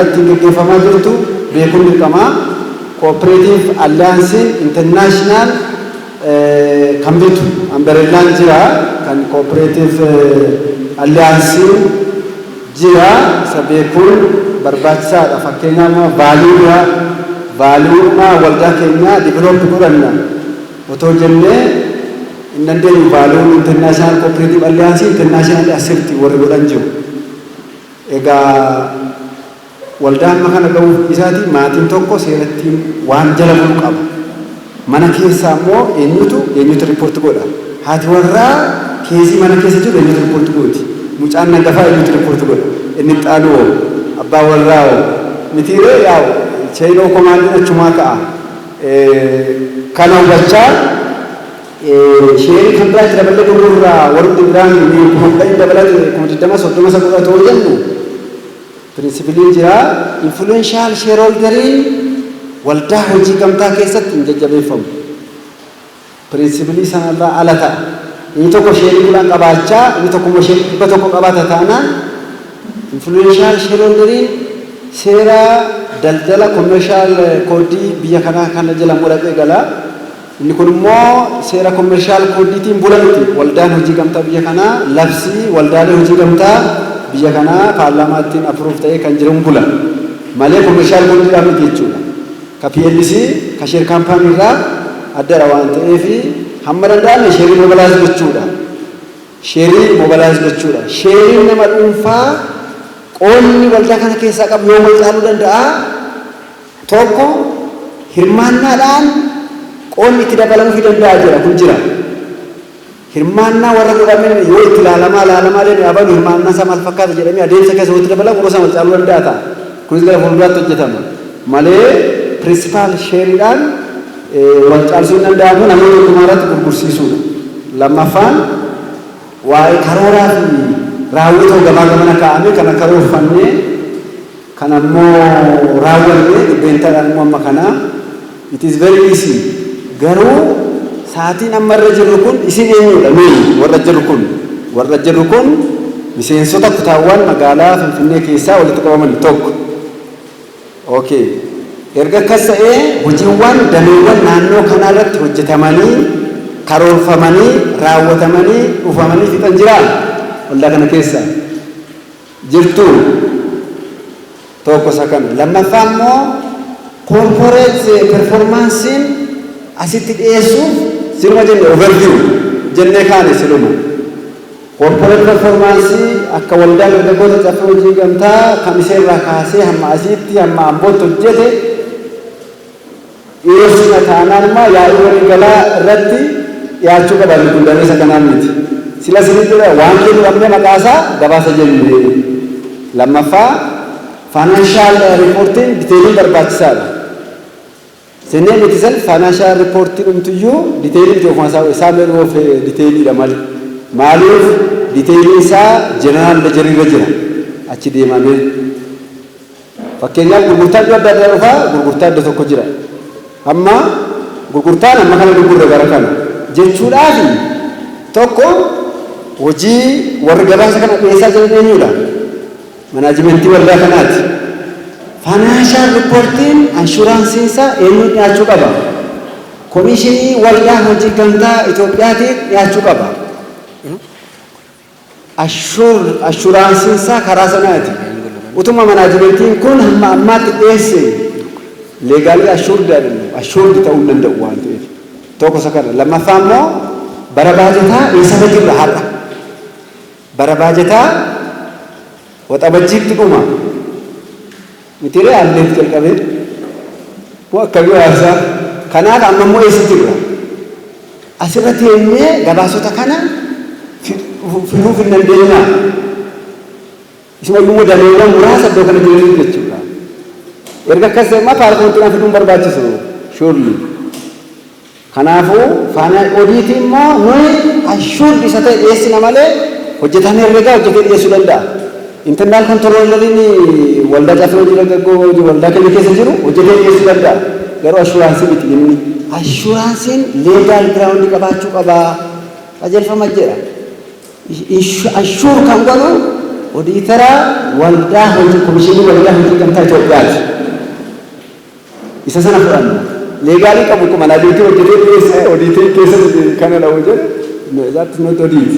kanaa ittiin gaggeeffamaa jirtu beekuun dirqamaa. Cooperative Allianceiin International kan bitu umbrellaan jira, kan Cooperative Allianceiin jira, isa beekuun barbaachisaadha. Fakkeenyaaf value bira valueuma waldaa keenyaa develop godhanna otoo jennee hin dandeenyu. Valueun International Cooperative Alliance International asirratti warri godhan jiru. Egaa waldaa amma kana ga'uuf isaati maatiin tokko seerattiin waan jala bulu qaba. Mana keessaa immoo eenyutu eenyutu report godha? Haati warraa case mana keessa jiru eenyutu report gooti? Mucaan nagafaa eenyutu report godha? Inni xaanuwoo abbaa warraa hoo mitiiree yaa'u chain of commandiin achumaa ka'a. Kana hubachaa share kan biraatti daballee gurgurraa warri biraan 10,000 dabalate 20,000 30 isa godhatoo jennu principleiin jira. Influential shareholderiin waldaa hojii gamtaa keessatti hin jajjabeeffamu. Principle sanarraa ala ta'a. Inni tokko share 10 qabaachaa, inni tokko immoo share 100 qabaata taanaan, influential shareholderiin seera daldala commercial code biyya kanaa kana jala mudhatee gala. Inni kun immoo seera commercial codeiitiin bula miti. Waldaan hojii gamtaa biyya kanaa labsii waldaalee hojii gamtaa biyya kanaa paarlaamaattiin approve ta'ee kan jiruun bula. Malee commercial codeiidhaan miti jechuudha. Ka PLC ka share company irraa addadha waan ta'eef hamma danda'ame share mobilize gochuudha. Share mobilize gochuudha. Shareiin nama dhuunfaa qoonni waldaa kana keessaa qabu yoo wal caaluu danda'a? Tokko hirmaannaadhaan qoonni itti dabalamuu danda'a jira, kun jira. Hirmaannaa warra godhameen yoo itti ilaalamaa ilaalamaa deeme, abalu hirmaannaa isaa maal fakkaata jedhamee adeemsa keessa walitti dabalamu yeroo sana wal caaluu danda'a ta'a. Kunis gara fuulduraatti hojjetama. Malee principal shareiidhaan wal caalsuu hin danda'amu, namoota hundumaa irratti gurgursiisuudha. Lammaffaan waa'ee karooraa fi raawwii ta'uu gamaa gamana kaa'ame kana karoorfannee kan ammoo raawwannee dhibbeentaadhaan immoo amma kanaa it is very easy. Garuu sa'aatiin amma irra jirru kun isin eenyudha? Nuyi warra jirru kun miseensota kutaawwan magaalaa Finfinnee keessaa walitti qabaman tokko. Okay. Erga akkas ta'ee hojiiwwan dameewwan naannoo kanaa irratti hojjetamanii, karoorfamanii, raawwatamanii dhufamanii fixan jiraa waldaa kana keessa jirtu? Tokko isa kana. Lammaffaa immoo corporate performanceiin asitti dhiyeessuuf siluma jenne, overview jennee kaane siluma. Corporate performance akka waldaa dargaggoota Caffee Hojii Gamtaa Kamisee irraa kaasee hamma asiitti hamma Ambootti hojjete dhiyeessina taanaan immoo yaa'ii waliigalaa irratti dhiyaachuu qaba. Inni kun dareessa kanaan miti. Sila sinitti waan kennu dhabnee maqaasaa gabaasa jenne. Lammaffaa financial reportiin detailiin barbaachisaadha. Sennee miti san financial reportiin dhumtuyyuu detailii miti, ofuma isaa isaa meeloof detailiidha malee. Maaliif? Detailiin isaa general ledgerii irra jira achi deemamee. Fakkeenyaaf gurgurtaa iddoo adda addaa dhufaa, gurgurtaa iddoo tokko jira. Amma gurgurtaan amma kana gurgurre gara kana jechuudhaaf tokko hojii warri gabaasa kana dhiyeessaa jiran eenyudha? Managementii waldaa kanaati. Financial reportiin assuranceiin isaa eenyuun dhiyaachuu qaba? Komishinii Waldaa Hojii Gamtaa Itoophiyaatiin dhiyaachuu qaba. Assuranceiin isaa karaa sanaati. Utuma managementiin kun hamma ammaatti dhiyeesse legally assured assured ta'uu hin danda'u waan ta'eef. Tokko isa kana. Lammaffaa immoo bara baajataa eessarra jirra har'a? Bara baajataa Waxabajjiitti dhuma. Mitiiree alleetti jalqabee moo akkamii waasaa? Kanaaf amma immoo eessa jirra? Asirra teenyee gabaasota kana fiduuf hin dandeenyaa. Isuma immoo dameewwan muraasa iddoo kana jiranii jechuudha. Erga akkas ta'e immoo PowerPointiidhaan fiduun barbaachisu surely. Kanaafuu faana odiitii immoo nuyi assured isa ta'e dhiyeessina malee hojjetaan herregaa hojjetee dhiyeessuu danda'a. Internal controlleriin waldaa Caffee Hojii Dargaggoo hojii waldaa keenya keessa jiru hojjetee dhiyeessuu danda'a. Garuu assurance miti inni. Assuranceiin legal ground qabaachuu qaba. Qajeelfama jedha. Assure kan godhu Odiitara waldaa hojii, Komishinii Waldaa Hojii Gamtaa Itoophiyaati. Isa sana fudhanna. Legal qabu kun manaajeetii hojjetee dhiyeessee odiitii keessa kana dha'u jedhe, that is not audit.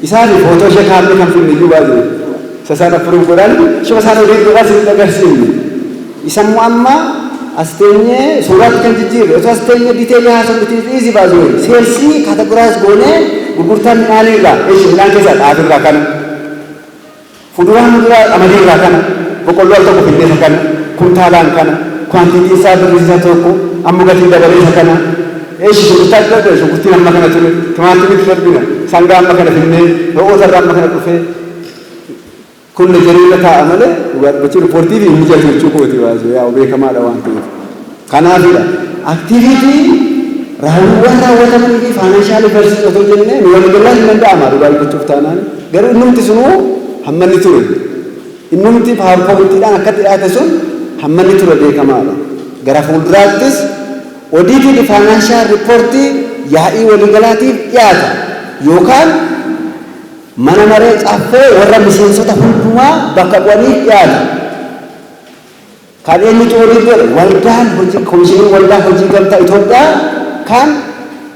Isaan footoo ishee kaafne kan finne iyyuu baay'ee. Isa sana approve godhan, ishuma isaan audit godhaa isin agarsiifne. Isammoo amma as teenyee suuraatti kan jijjiirre, osoo as teenyee detail haasofne easy baasuu, sales categorize goonee gurgurtaa midhaanii irraa, eeshi midhaan keessaa xaafii irraa kana, fuduraa muduraa qamadii irraa kana, boqqolloo al tokko finnee isa kana, kuntaalaan kana, quantity isaa birrii isaa tokko, amma gatiin dabalee isa kana, eeshi shunkurtaa darbe, shunkurtiin amma kana ture, timaatimiitti darbina, sangaa amma kana finnee, re'oota irraa amma kana dhufee, kun ledger irra taa'a malee dhugaa dubbachuu riippoortii fi hin mijatu jechuu kooti baasee yaa beekamaadha waan ta'eef. Kanaafidha. Activity raawwiiwwan raawwatamanii fi financial versus otoo jennee nu waliigalaa hin danda'ama dhugaa dubbachuuf taanaan, garuu innumti sunuu hammanni ture. Innumti PowerPointiidhaan akkatti dhiyaate sun hammanni ture beekamaadha. Gara fuulduraattis audited financial report yaa'ii waliigalaatiif dhiyaata yookaan mana maree caffee warra miseensota hundumaa bakka bu'aniif dhiyaata. Kan eenyutu audit godhe? Waldaan hojii, Komishinii Waldaa Hojii Gamtaa Itoophiyaa kan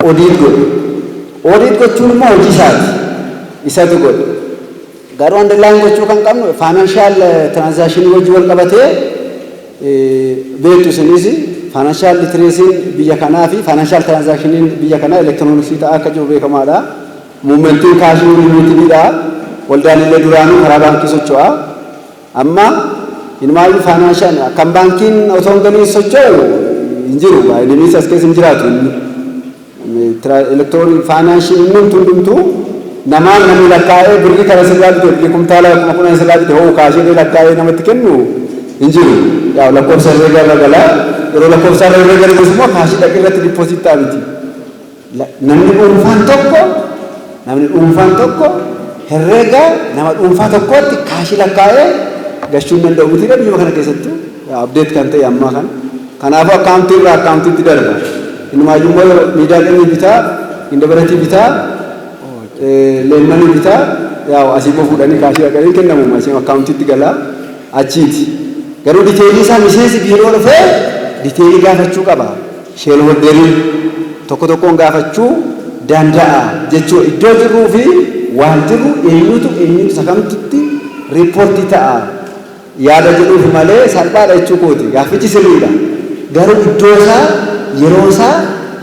audit godhe. Audit gochuun immoo hojii isaati. Isatu godhe. Garuu underline gochuu kan qabnu financial transaction wajjin wal qabatee, beektu isinis, financial literacy biyya kanaa fi financial transaction biyya kanaa elektirooniksii ta'aa akka jiru beekamaadha. Movementiin cash limitedidha. Waldaan illee duraanuu karaa baankii socho'a. Amma inumaayyuu financial kan baankiin otoo hin galiin socho'u hin jiru. Baay'inni as keessa hin jiraatu. Electronic financial inni hundumtuu namaan namni lakkaa'ee birrii kana sirraa bite, birrii kumtaala 10,000 sirraa bite, hoo kaashee lakkaa'ee namatti kennu hin jiru. Yaa lakkoofsa herreega irra galaa, yeroo lakkoofsa herreega irra immoo cash dhaqee irratti deposit ta'a miti. Namni dhuunfaan tokko herreega nama dhuunfaa tokkootti cash lakkaa'ee gashuu hin danda'u mitiidha biyya kana keessattuu update kan ta'e ammaa kana. Kanaafuu akkaawuntii irraa akkaawuntiitti darba. Inumaayyuu immoo miidiyaa bitaa, indabaratii bitaa, leemmanii bitaa, yaa asii immoo fuudhanii cash dhaqanii kennamu, asii akkaawuntiitti galaa achiiti. Garuu detail isaa miseensi biiroo dhufee detail gaafachuu qaba. Shareholderiin tokko tokkoon gaafachuu danda'a jechuudha. Iddoo jirruu fi waan jirru eenyutu eenyutu isa kamtutti riippoortii ta'a yaada jedhuuf malee salphaadha jechuu kooti. Gaaffichi sirriidha. Garuu iddoo isaa, yeroo isaa,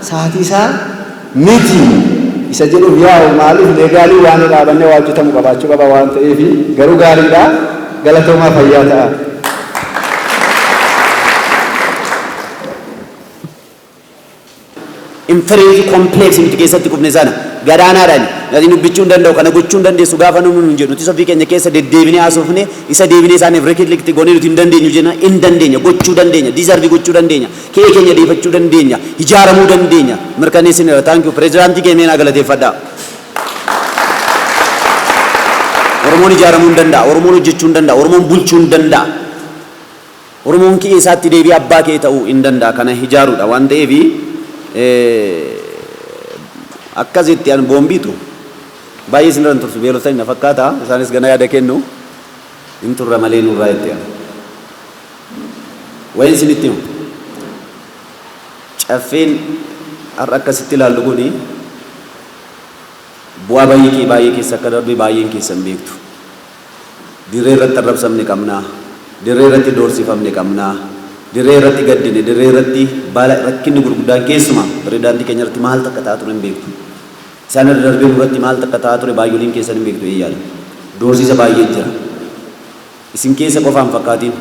sa'aatii isaa miti isa jedhuuf, yaa'u maaliif legal waan dhaabannee waa hojjetamu qabaachuu qaba waan ta'eef, garuu gaariidha. Galatoomaa, fayyaa ta'a. Inferiority complex nuti keessatti kufne sana gadaanaadhaan nati dubbachuu hin danda'u, kana gochuu hin dandeessu gaafa namni nuun jedhu, nuti ofii keenya keessa deddeebinee haasofne, isa deebinee isaaniif riklikti goonee nuti hin dandeenyu jenna. Hin dandeenya, gochuu dandeenya, deserve gochuu dandeenya, kee keenya deeffachuu dandeenya, ijaaramuu dandeenya, mirkaneessineera. Thank you. Pireezidaantii keenya naa galateeffadhaa. Oromoon ijaaramuu hin danda'a, Oromoon hojjechuu hin danda'a, Oromoon bulchuu hin danda'a. Oromoon kee isaatti deebi'ee abbaa kee ta'uu hin danda'a, kana ijaaruudha waan ta'eef akkasitti an boombiitu baay'ee isin irra hin tursu, beeloftan na fakkaata, isaanis gana yaada kennu, hin turra malee nurraa itti anu. Wayin isinitti himu, caffeen har'a akkasitti ilaallu kuni bu'aa baay'ee baay'ee keessa akka darbe baay'een keessan beektu. Dirree irratti arrabsamne qabnaa, dirree irratti doorsifamne qabnaa, dirree irratti gaddine, dirree irratti baala rakkinni gurguddaan keessumaa pirezidaantii keenya irratti maal takka ta'aa ture hin beektu. Isaan irra darbee nurratti maal takka ta'aa ture baay'oliin keessan hin beektu eeyyaadha. Doorsisa baay'ee jira. Isin keessa qofaan fakkaatiin.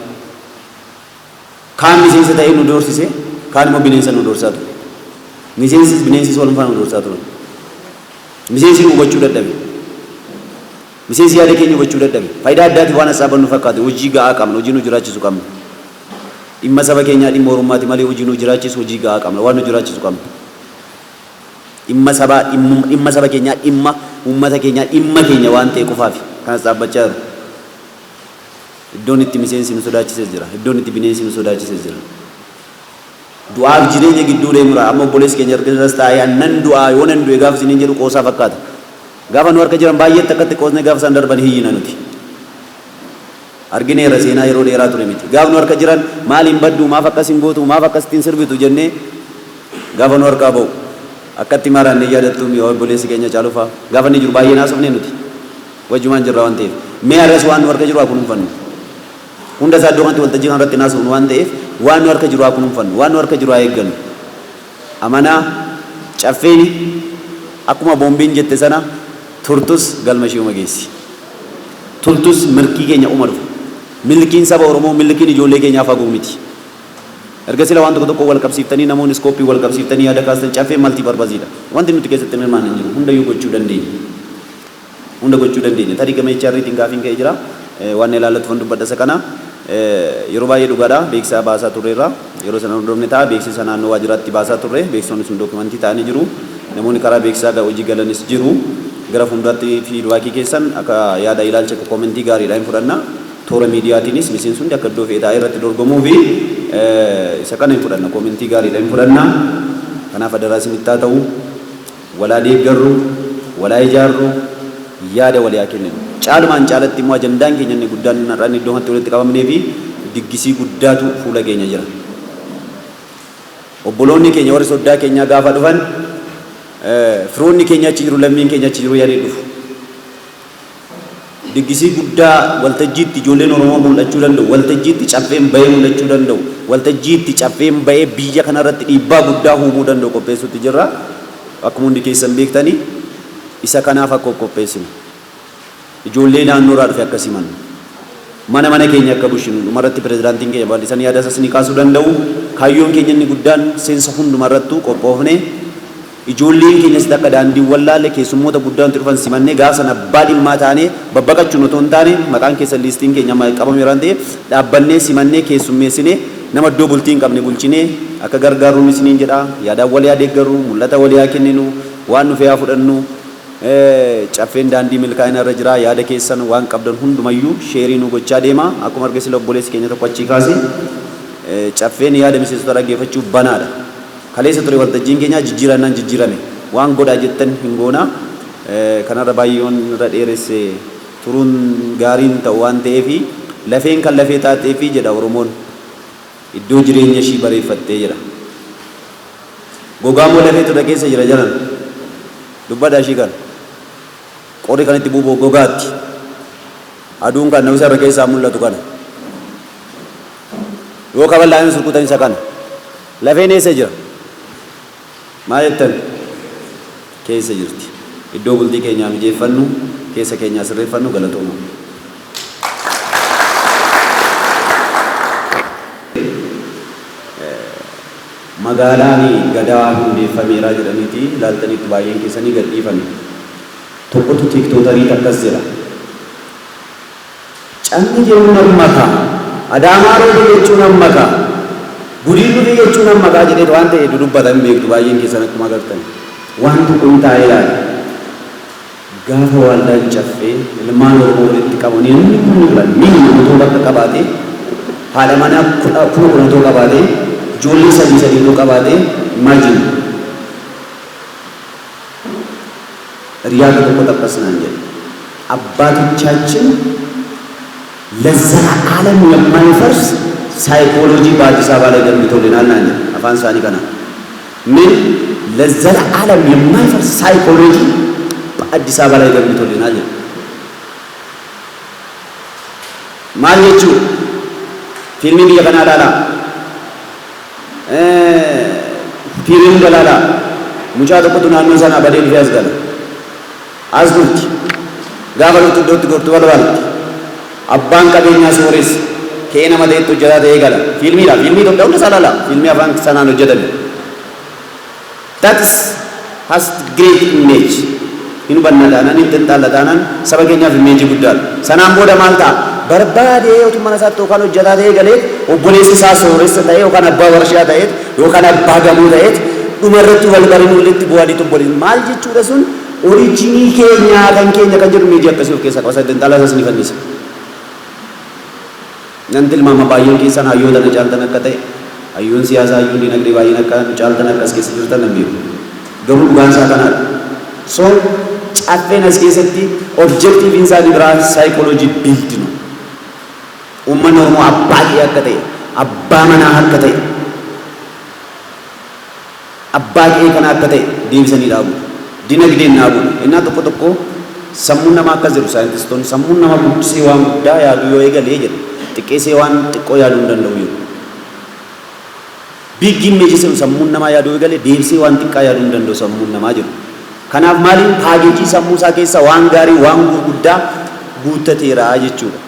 Kaan miseensa ta'ee nu doorsise, kaan immoo bineensa nu doorsaa ture. Miseensis bineensis walumfaa nu doorsaa turan. Miseensi nu hubachuu dadhabe. Miseensi yaada keenya hubachuu dadhabe. Faayidaa addaatiif waan hassaabannu fakkaate. Hojii ga'aa qabna, hojii nu jiraachisu qabna. Dhimma saba keenyaa, dhimma Oromummaati malee hojii nu jiraachisu, hojii ga'aa qabna, waan nu jiraachisu qabna. Dhimma sabaa, dhimma saba keenyaa, dhimma uummata keenyaa, dhimma keenya waan ta'e qofaafi kanas dhaabbachaa jiru. Iddoon itti miseensi nu sodaachises jira. Iddoon itti bineensi nu sodaachises jira. Du'aaf jireenya gidduu deemura. Amma obboleessi keenya erga taa'ee nan du'aa, yoo nan du'e gaafa isiniin jedhu qoosaa fakkaata. Gaafa nu harka jiran baay'eetti akkatti qoosnee, gaafa isaan darban hiyyina nuti. Argineerra, seenaa yeroo dheeraa ture miti. Gaaf nu harka jiran maaliin baddu, maaf akkas hin gootu, maaf akkasittiin sirbitu jennee, gaafa nu harkaa ba'u akkatti maraannee yaadattuu mi'a obboleessi keenya caalufaa gaafa inni jiru baay'ee naasofne. Nuti wajjumaan jirra waan ta'eef, mee har'as waan nu harka jiru haa kunuunfannu. Hunda isaa iddoo kanatti waltajjii kanarratti naasofnu waan ta'eef, waan nu harka jiru haa kunuunfannu, waan nu harka jiru haa eeggannu. Amanaa, Caffeeni akkuma boombiin jette sana turtus galma ishee uma geessi. Tultus milkii keenya uma dhufa. Milkiin saba Oromoo, milkiin ijoollee keenyaa fagoo miti. Erga sila waan tokko tokko wal qabsiiftanii, namoonni scope wal qabsiiftanii yaada kaastan, Caffee multi purpose iidha. Wanti nuti keessatti hin hirmaanne hin jiru. Hundayyuu gochuu dandeenya. Hunda gochuu dandeenya. Tarii gama HRtiin gaafiin ka'ee jira. Waan ilaallatu dubbadha isa kana. Yeroo baay'ee dhugaadha. Beeksisa baasaa turreerra. Yeroo sana hordofne ta'a. Beeksisa naannoo waajjiraatti baasaa turre. Beeksisoonni sun document ta'anii jiru. Namoonni karaa beeksisaa hojii galanis jiru. Gara fuulduraatti feedback keessan akka yaada ilaalcha comment gaariidha hin fudhanna. Toora miidiyaatiinis miseensonni akka iddoo fe'ee taa'ee irratti dorgomuu fi isa kana hin fudhanna. Comment gaariidha hin fudhanna. Kanaaf adaraa isinitti haa ta'u. Walaa deeggarru, walaa ijaarru, yaada walii haa kenninu. Caalumaan caalatti immoo ajandaan keenya inni guddaan har'aan iddoo kanatti walitti qabamnee fi diggisii guddaatu fuula keenya jira. Obboloonni keenya warri soddaa keenyaa gaafa dhufan, firoonni keenya achi jiru, lammiin keenya achi jiru yaadee dhufu. Diggisii guddaa waltajjiitti ijoolleen Oromoo mul'achuu danda'u, waltajjiitti Caffeen bahee mul'achuu danda'u, waltajjiitti Caffeen bahee biyya kanarratti dhiibbaa guddaa uumuu danda'u qopheessuutti jirra. Akkuma hundi keessan beektanii, isa kanaaf akka qopheessinu. Ijoollee naannoorraa dhufe akka simannu. Mana mana keenya akka bushinu, dhumarratti pirezidaantiin keenya bal'isan yaada isas ni kaasuu danda'u. Kaayyoon keenya inni guddaan seensa hundumarrattuu qophoofne, ijoolleen keenyas akka daandii wallaalle, keessummoota guddaa nuti dhufan simannee, gaafa sana abbaa dhimmaa taanee babbaqachuun otoo hin taane, maqaan keessan list iin keenya qabame waan ta'eef, dhaabbannee simannee keessummeessinee, nama iddoo bultii hin qabne bulchinee akka gargaarruun isiniin jedha. Yaadaan walii haa deeggarru, mul'ata walii haa kenninu, waan nufe haa fudhannu. Caffeen daandii milkaa'ina irra jira. Yaada keessan waan qabdan hundumayyuu share nu gochaa deema. Akkuma arge sila obboleessi keenya tokko achii kaase, Caffeen yaada miseensota dhaggeeffachuuf banaadha. Kaleessa ture waltajjiin keenya jijjiirannaan jijjiirame. Waan godhaa jettan hin goona. Kanarra baay'eewwan irra dheeresse turuun gaariin ta'u waan ta'eefi, lafeen kan lafee taateefi jedha Oromoon. Iddoo jireenya ishii bareeffattee jedha. Gogaa moo lafeetu irra keessa jira jalan? Dubbadhaa ishii kana. Qorri kan itti buubu gogaatti. Aduun kan nama irra keessaa mul'atu kana. Yoo kaballaan surkutan isa kana. Lafeen eessa jira? Maal jettan? Keessa jirti. Iddoo bultii keenyaa mijeeffannu, keessa keenyaa sirreeffannu. Galatooma. Magaalaan Gadaa hundeeffameera jedhaniiti ilaaltaniitu baay'een keessanii gadhiifame. Tokkotu TikToker akkas jedha. Canni jechuun amma Adaamaa roobe jechuun amma kaa, Gudiin dhufe jechuun amma kaa jedhee waan ta'e dudubbatan beektu baay'een keessan akkuma agartan. Waan tokko hin taa'ee ilaale. Gaafa waldaan Caffee ilmaan Oromoo walitti qabanii, namni kun kudhan minimum otoo bakka qabaate, haadha manaa 10,000 otoo qabaate, ijoollee sadii sadii otoo qabaate, imagine. Hiriyaa tokko akkas naan jedhe. አባቶቻችን ለዘላለም የማይፈርስ ሳይኮሎጂ በአዲስ አበባ ላይ ገንብቶልናል naan jedhe afaan isaanii kana. ምን ለዘላለም የማይፈርስ ሳይኮሎጂ በአዲስ አበባ ላይ ገንብቶልናል jedhe. Maal jechuu? Fiilmii biyya kanaa ilaalaa. Fiilmii hunda ilaalaa. Mucaa tokkotu naannoo sanaa badee dhufee as gala. As dhufti. Gaafa dhuftu iddootti gortu barbaaddi. Abbaan qabeenyaa sooressa. Ka'ee nama ta'etti hojjetaa ta'ee gala. Fiilmiidha. Fiilmii Itoophiyaa hunda isaa ilaalaa. Fiilmii afaan sanaan hojjetame. That is has great image. Hin hubanna taanaan, hin xinxaalla taanaan, saba keenyaaf image guddaadha. Sanaan booda maal ta'a? Barbaadee otuma mana isaatti yookaan hojjetaa ta'ee galee, obboleessi isaa sooressa ta'ee yookaan abbaa warshaa ta'eet yookaan abbaa gamoo ta'eet, dhuma irratti wal barin walitti bu'anii obboliin maal jechuudha? Sun origin keenyaa kan keenya kan jedhu image akkasii of keessaa qaba. Xinxaala isaas ni fannisa. Nan tilmaama baay'een keessan hayyoota na caaltan akka ta'e, hayyuun siyaasaa, hayyuun dinagdee baay'een akka nu caaltan akkas keessa jirtan nan beeku. Garuu dhugaan isaa kanaadha. So Caffeen as keessatti objective iin isaa biraa psychology build ነው. Uummanni Oromoo abbaa qe'ee akka ta'e, abbaa manaa akka ta'e, abbaa qe'ee kana akka ta'e deebisanii dhaabuudha. Dinagdeen dhaabuudha. Innaa tokko tokko sammuun namaa akkas jedhu saayintistoonni, sammuun nama guddisee waan guddaa yaaduu yoo eegalee jedhu, xiqqeessee waan xiqqoo yaaduu hin danda'u jedhu. Big image jedhu, sammuun namaa yaaduu eegale deebisee waan xiqqaa yaaduu hin danda'u sammuun namaa jedhu. Kanaaf maaliin package sammuu isaa keessa waan gaarii, waan gurguddaa guuttateera jechuudha.